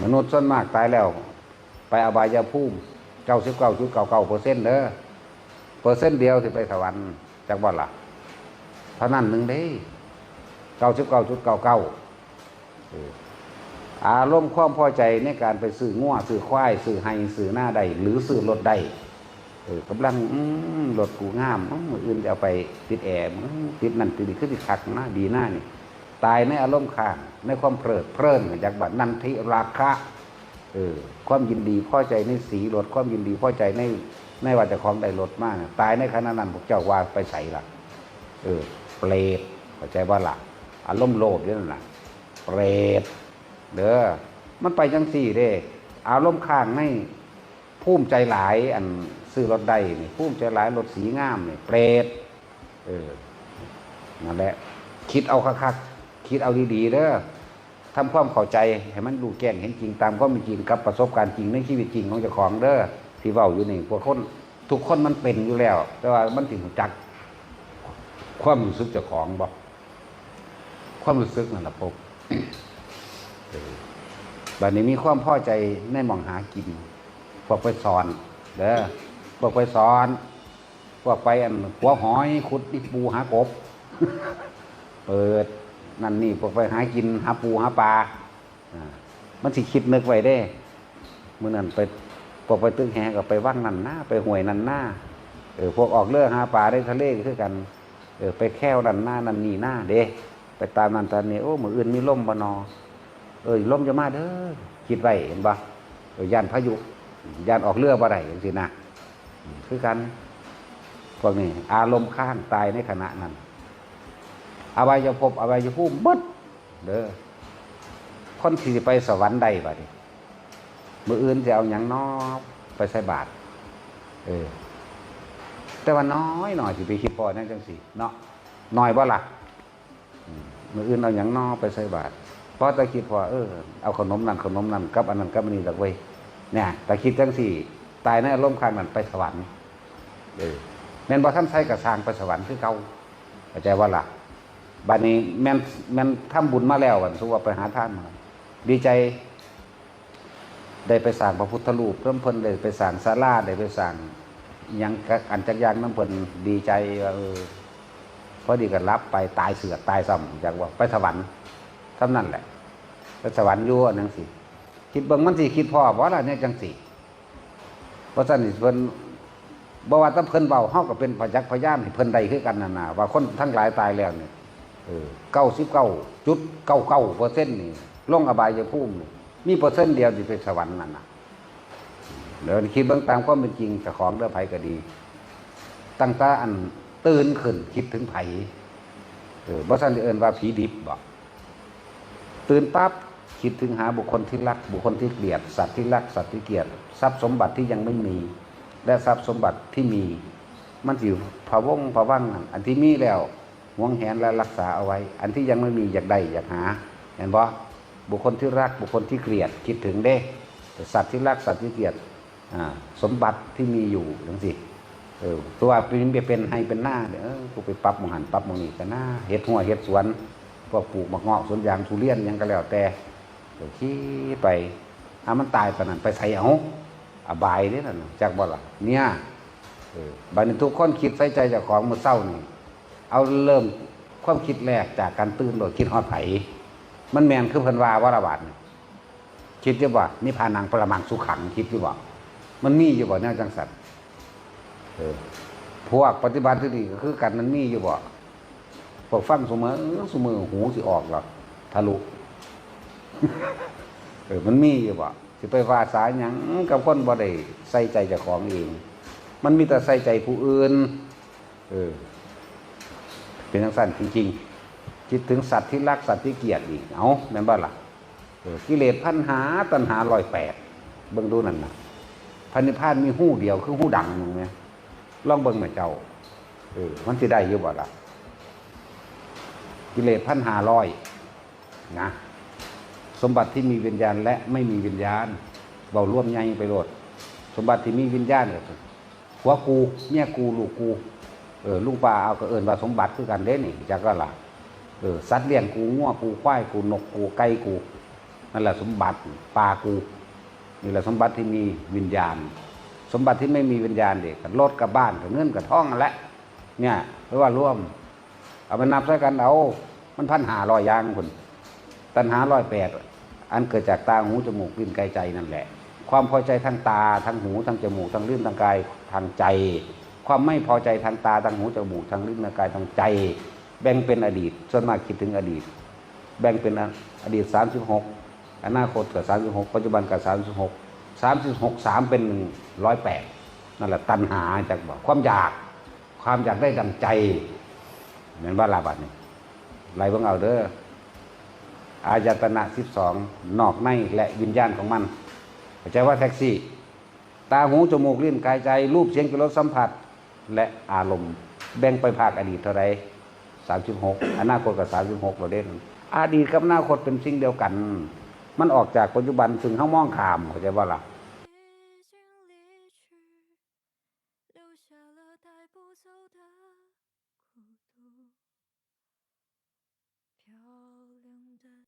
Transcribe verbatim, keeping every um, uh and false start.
มนุษย์ส่วนมากตายแล้ว ไปอบายภูมิ เก้าสิบเก้าจุดเก้าเก้าเปอร์เซ็นต์ เด้อ เปอร์เซ็นต์เดียวสิไปสวรรค์ จักบ่ล่ะ เท่านั้นหนึ่งเด้ เก้าสิบเก้าจุดเก้าเก้า เออ อารมณ์ความพอใจในการไปซื้องัว ซื้อควาย ซื้อไฮ่ ซื้อนาได้ หรือซื้อรถได้ เออ กำลัง อืม รถกูงาม อืม มื้ออื่นจะเอาไปติดแอร์ อืม ติดนั่นติดนี่ คือสิคักนะ ดีนะนี่ ตายในอารมณ์ค้าง ในความเพลิดเพลิน จักบ่ นันทิราคะ เออ ความยินดีพอใจในสีรถ ความยินดีพอใจใน ในว่าเจ้าของได้รถมาน่ะ ตายในขณะนั้น พวกเจ้าว่าไปไสล่ะ เออ เปรต เข้าใจบ่ล่ะ อารมณ์โลภอยู่นั่นน่ะ เปรต เด้อ มันไปจังซี่เด้ อารมณ์ค้างใน ภูมิใจหลาย อันซื้อรถได้นี่ ภูมิใจหลาย รถสีงามนี่ เปรต เออ นั่นแหละ คิดเอาคักๆ คิดเอาดีๆ เด้อ ทำความเข้าใจให้มันรู้แจ้งเห็นจริงตามความเป็นจริง กับประสบการณ์จริงในชีวิตจริงของเจ้าของเด้อ ที่เว้าอยู่นี่ พวกคน ทุกคนมันเป็นอยู่แล้ว แต่ว่ามันสิรู้จักความรู้สึกเจ้าของบ่ ความรู้สึกนั่นล่ะพบ เออ บัดนี้มีความพอใจในหม่องหากิน พวกไปสอน เด้อ พวกไปสอน พวกไปอันขัวหอย ขุดอีปูหากบ เปิดนั่นนี่ พวกไปหากิน หาปูหาปลา อ่า มันสิคิดนึกไว้เด้ มื้อนั้นไป พวกไปตึกแหก็ไปวังนั่นนา ไปห้วยนั่นนา เออ พวกออกเรือหาปลาในทะเลก็คือกัน เออ ไปแคนั่นนา นั่นนี่นาเด้ ไปตามนั่นตามนี่ โอ้ มื้ออื่นมีลมบ่นอ เออ ลมจะมาเด้อ คิดไว้ เห็นบ่ เออ ย่านพายุ ย่านออกเรือบ่ได้จังซี่นะ อืม คือกัน พวกนี้ อารมณ์ค้าง ตายในขณะนั้น อบายภพ อบายภูมิเบิด เด้อ คนที่สิไปสวรรค์ได้บัดนี้ มื้ออื่นสิเอาหยังน้อ ไปใส่บาตร เออ แต่ว่าน้อยหน่อยสิไปคิดพ้อแนวจังซี่เนาะ น้อยบ่ล่ะ อืม มื้ออื่นเอาหยังน้อไปใส่บาตร พอแต่คิดพ้อ เออ เอาขนมนั่นขนมนั่น กับอันนั้นกับอันนี้ดอกเว้ย เนี่ย แต่คิดจังซี่ ตายในอารมณ์ค้างนั้นไปสวรรค์ เออ แม่นบ่ทันใส่กระสร้างไปสวรรค์คือเก่า เข้าใจบ่ล่ะ บัดนี้แม่น แม่นทำบุญมาแล้ว บัดสมมุติว่าไปหาทานมา ดีใจ ได้ไปสร้างพระพุทธรูปนำเพิ่น ได้ไปสร้างศาลา ได้ไปสร้างหยังกะ อันจักอย่างนำเพิ่น ดีใจว่า เออ พอดีก็หลับไป ตายเสือกตายซ้ำ จักว่าไปสวรรค์ ส่ำนั้นแหละ ไปสวรรค์อยู่อันจังซี่ คิดเบิ่งมันสิคิดพ้อบ่ล่ะ แนวจังซี่ เพราะฉะนั้นเพิ่น บ่ว่าแต่เพิ่นเว้า เฮาก็เป็นพยักพยานให้เพิ่นได้คือกันนั่นน่ะ ว่าคนทั้งหลายตายแล้วนี่ เออ เก้าสิบเก้าจุดเก้าเก้าเปอร์เซ็นต์ นี่ ลงอบายภูมินี่ มีเปอร์เซ็นต์เดียวที่ไปสวรรค์นั่นน่ะ แล้วคิดเบิ่งตามความเป็นจริงเจ้าของเด้อ ไผก็ดี ตั้งแต่อันตื่นขึ้นคิดถึงไผ เออ บ่ซั่นสิเอิ้นว่าผีดิบบ่ ตื่นปั๊บคิดถึงหาบุคคลที่รัก บุคคลที่เกลียด สัตว์ที่รัก สัตว์ที่เกลียด ทรัพย์สมบัติที่ยังไม่มี และทรัพย์สมบัติที่มี มันสิพะวงพะวังนั่น อันที่มีแล้วหวงแหนและรักษาเอาไว้ อันที่ยังไม่มีอยากได้อยากหา เห็นบ่ บุคคลที่รัก บุคคลที่เกลียด คิดถึงเด้ สัตว์ที่รัก สัตว์ที่เกลียด อ่า สมบัติที่มีอยู่จังซี่ เออ ตัวเป็น เป็นไฮ่เป็นนาเนี่ย เออ กูไปปรับหม่องหั่นปรับหม่องนี่ก็นา เฮ็ดฮั้วเฮ็ดสวน พวกปลูกหมากเงาะสวนยางทุเรียนหยังก็แล้วแต่ ก็คิดไป อ่ะ มันตายปานนั้นไปไส เอา อบายเด้นั่นน่ะ จักบ่ล่ะ เนี่ย เออ บัดนี้ทุกคนคิดใส่ใจเจ้าของมื้อเช้านี่ เอาเริ่มความคิดแรกจากการตื่นโลด คิดฮอดไผ มันแม่นคือเพิ่นว่าบ่ล่ะบาดนี้ คิดอยู่บ่ นิพพานังปรมังสุขัง คิดอยู่บ่ มันมีอยู่บ่แนวจังซั่น เออ พวกปฏิบัติที่ดีก็คือกัน มันมีอยู่บ่ พวกฟังซุมื้อ ซุมื้อหูสิออกแล้ว ทะลุ เออ มันมีอยู่บ่ สิไปว่าสาหยังกับคนบ่ได้ใส่ใจเจ้าของเอง มันมีแต่ใส่ใจผู้อื่น เออ เป็นจังซั่นจริงๆ คิดถึงสัตว์ที่รัก สัตว์ที่เกลียดอีก เอ้า แม่นบ่ล่ะ เออ กิเลสพันหา ตัณหาร้อยแปด เบิ่งดูนั่นน่ะ พระนิพพานมีฮูเดียว คือฮูดังนึงแหม ลองเบิ่งแหมเจ้า เออ มันสิได้อยู่บ่ล่ะ กิเลสพันห้าร้อย นะ สมบัติที่มีวิญญาณและไม่มีวิญญาณ เว้ารวมใหญ่ไปโลด สมบัติที่มีวิญญาณก็คือ ผัวกู เมียกู ลูกกู เออ ลุงป้าเอาก็เอิ้นว่าสมบัติคือกันเด้นี่ จักก็ล่ะ เออ สัตว์เลี้ยงกู งัวกู ควายกู นกกู ไก่กู นั่นแหละสมบัติปากู นี่แหละสมบัติที่มีวิญญาณ สมบัติที่ไม่มีวิญญาณเด็กรถกับบ้านกับเงินกับทองนั่นแหละ เนี่ยเรียกว่ารวม เอาไปนับใส่กันเอา มันพันห้าร้อยอย่างคน ตัณหาร้อยแปด อันเกิดจากตาหูจมูกลิ้นกายใจนั่นแหละ ความพอใจทางตาทางหูทางจมูกทางลิ้นทางกายทางใจ ความไม่พอใจทางตาทางหูจมูกทางลิ้นทางกายทางใจ แบ่งเป็นอดีต ส่วนมากคิดถึงอดีต แบ่งเป็นอดีต สามสิบหก อนาคตก็สามสิบหก ปัจจุบันก็สามสิบหก สามสิบหก สามเป็นหนึ่งร้อยแปด นั่นแหละตัณหาจากบอกความอยาก ความอยากได้ดังใจแม่นบ่ล่ะบัดนี้ ไล่เบิ่งเอาเด้อ อายตนะ สิบสอง นอกในและวิญญาณของมัน เข้าใจว่าแท็กซี่ ตาหูจมูกลิ้นกายใจ รูปเสียงกลิ่นรสสัมผัส และอารมณ์ แบ่งไปภาคอดีตเท่าใด สามสิบหก อนาคตก็ สามสิบหก แล้วเด้ อดีตกับอนาคตเป็นสิ่งเดียวกัน มันออกจากปัจจุบันซึ่งเฮามองข้าม เข้าใจบ่ล่ะ 已经离去，留下了带不走的苦